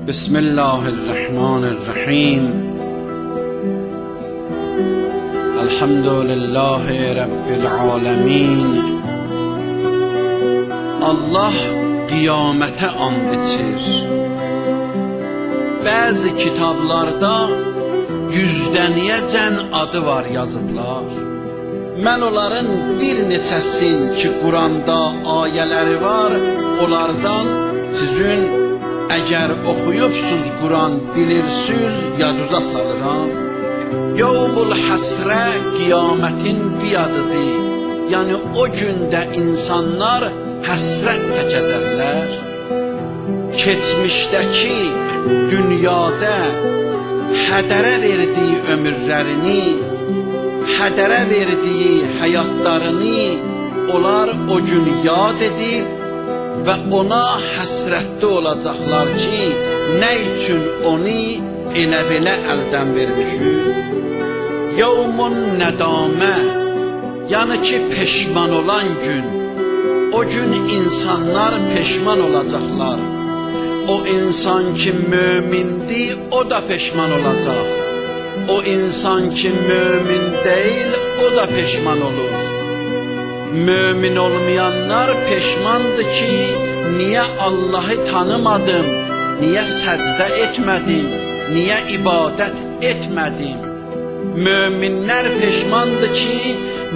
Bismillahirrahmanirrahim. Elhamdülillahi Rabbil alemin. Allah qiyamətə and içir. Bəzi kitablarda yüzdəniyəcən adı var yazıblar. Mən onların bir neçəsin ki, Quranda ayələri var, onlardan sizin əgər oxuyubsuz Quran bilirsiniz, yaduza salıram. Yevmul həsrə qiyamətin bir adıdır. Yəni o gündə insanlar həsrət çəkəcəklər. Keçmişdəki dünyada hədərə verdiyi ömürlərini, hədərə verdiyi həyatlarını onlar o gün yad edib və ona həsrətli olacaqlar ki, nə üçün onu elə belə əldən vermişik. Yevmun nədamə, yəni ki, peşman olan gün, o gün insanlar peşman olacaqlar. O insan ki mömindir, o da peşman olacaq. O insan ki mömin deyil, o da peşman olur. Mömin olmayanlar peşmandır ki, niyə Allahı tanımadım, niyə səcdə etmədim, niyə ibadət etmədim. Möminlər peşmandır ki,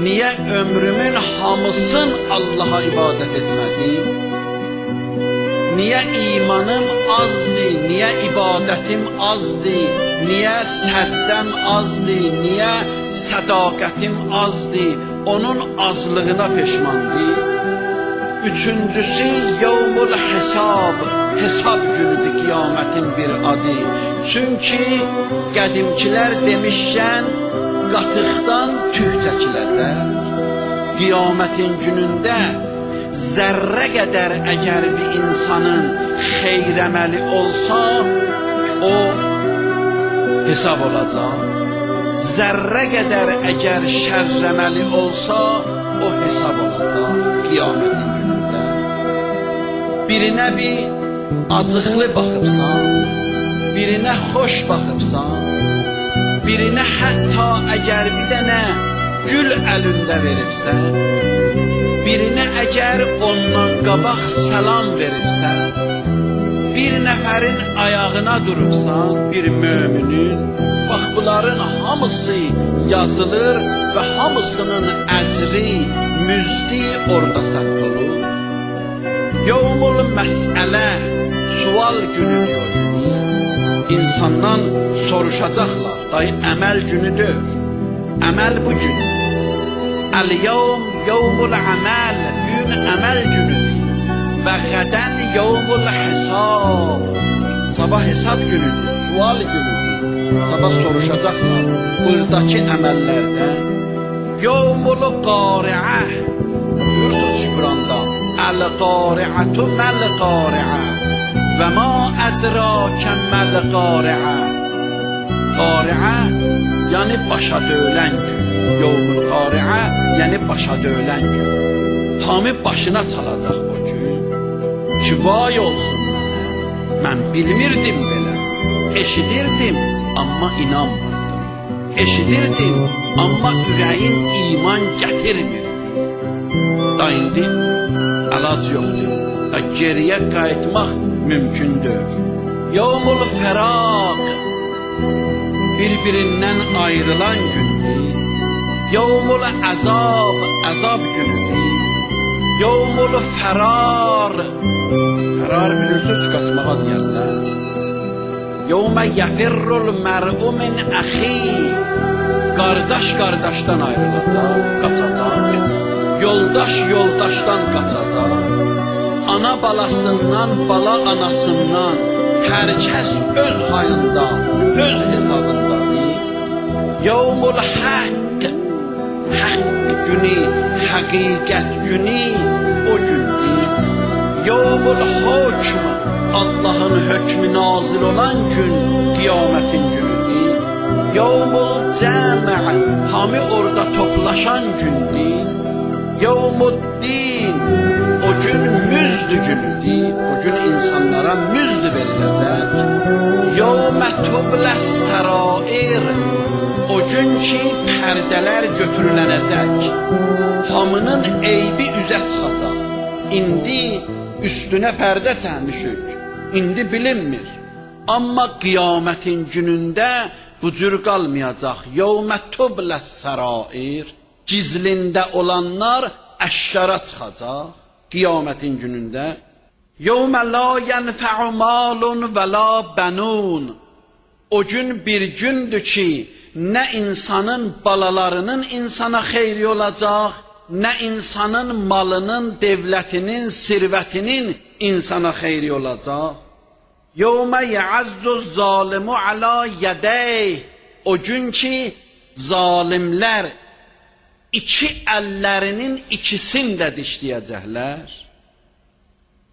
niyə ömrümün hamısın Allaha ibadət etmədim? Niyə imanım azdır, niyə ibadətim azdır, niyə səcdəm azdır, niyə sədaqətim azdır, onun azlığına peşmandır. Üçüncüsü, yevmul hesab, hesab günüdür qiyamətin bir adı. Çünki qədimkilər demişkən, qatıqdan tüh çəkiləcək. Qiyamətin günündə zərrə qədər əgər bir insanın xeyr əməli olsa, o hesab olacaq. Zərrə qədər əgər şərr əməli olsa, o hesab olacaq qiyamətin günündə. Birinə bir acıqlı baxıbsan, birinə xoş baxıbsan, birinə hətta əgər bir dənə gül əlində veribsən, birinə əgər ondan qabaq salam veribsən, bir nəfərin ayağına durubsan, bir möminin, bax bunların hamısı yazılır və hamısının əcri, müzdi orada səbt olur. Yevmul məsələ, sual günüdür o günü. İnsandan soruşacaqlar, dayı əməl günüdür, əməl bu gün. Əl-yevm, yevmul əməl, gün əməl günüdür. Və qədən yevmul hesab, sabah hesab günüdür, sual günüdür. Sabah soruşacaqlar buradakı əməllərdən. Yevmul qariə, buyursunuz ki Quranda, Əl-qariətu məl-qariə və ma ədrakə məl-qariə. Qariə, yəni başa döyülən gün. Yevmul qariə, yəni başa döyülən gün. Hamı başına çalacaq o gün ki, vay olsun mənə, mən bilmirdim belə, eşidirdim, amma inanmırdım. Eşidirdim, amma ürəyim iman gətirmirdi. Da indi əlac yoxdur, da geriyə qayıtmaq mümkündür. Yevmul fəraq, bir-birindən ayrılan gündür. Yevmul əzab, əzab günüdür. Yevmul fərar, fərar bilirsiniz, qaçmağa deyərlər. Yevmə yəfirrul mər'u min əxi, qardaş qardaşdan ayrılacaq, qaçacaq. Yoldaş yoldaşdan qaçacaq. Ana balasından, bala anasından, hər kəs öz hayında, öz hesabındadır. Yevmul haqq, haqq günü, həqiqət günü o gündür. Yevmul hukm, Allahın hökmü nazil olan gün, qiyamətin günüdür. Yevmul cəmə, hamı orada toplaşan gündür. Yevmuddin, o gün müzdü günüdür, o gün insanlara müzdü veriləcək. tubləs sərair, o gün ki pərdələr götürülənəcək, hamının eybi üzə çıxacaq. İndi üstünə pərdə çəkmişik, indi bilinmir. Amma qiyamətin günündə bu cür qalmayacaq. Yevmə tubləs sərair, gizlində olanlar əşkara çıxacaq qiyamətin günündə. Yevmə la yənfəu malun və la bənun. O gün bir gündür ki, nə insanın balalarının insana xeyri olacaq, nə insanın malının, devlətinin, sirvətinin insana xeyri olacaq. Yevmə yəəzzuz zalimu alə yədəyh. O gün ki, zalimlər iki əllərinin ikisini də dişləyəcəklər.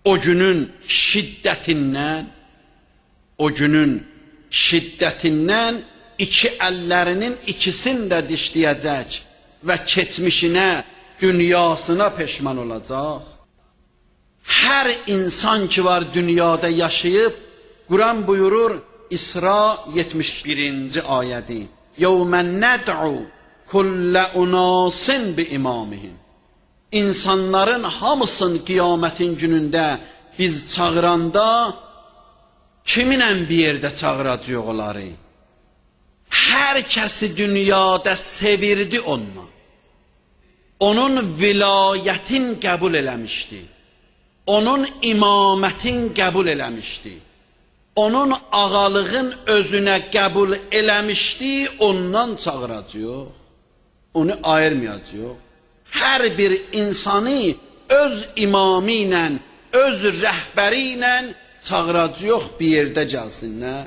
O günün şiddətindən, o günün şiddətindən iki əllərinin ikisini də dişləyəcək və keçmişinə, dünyasına peşman olacaq. Hər insan ki var dünyada yaşayıb, Quran buyurur, İsra 71-ci ayədi. Yevmə nəd'u kullə unasin bi imamihim. İnsanların hamısını qiyamətin günündə biz çağıranda kiminlə bir yerdə çağıracaq onları? Hər kəsi dünyada sevirdi onunla. Onun vilayətin qəbul eləmişdi. Onun imamətin qəbul eləmişdi. Onun ağalığın özünə qəbul eləmişdi, ondan çağıracaq. Onu ayırmayacaq. Hər bir insanı öz imamı ilə, öz rəhbəri ilə çağıracaq bir yerdə gəlsinlər.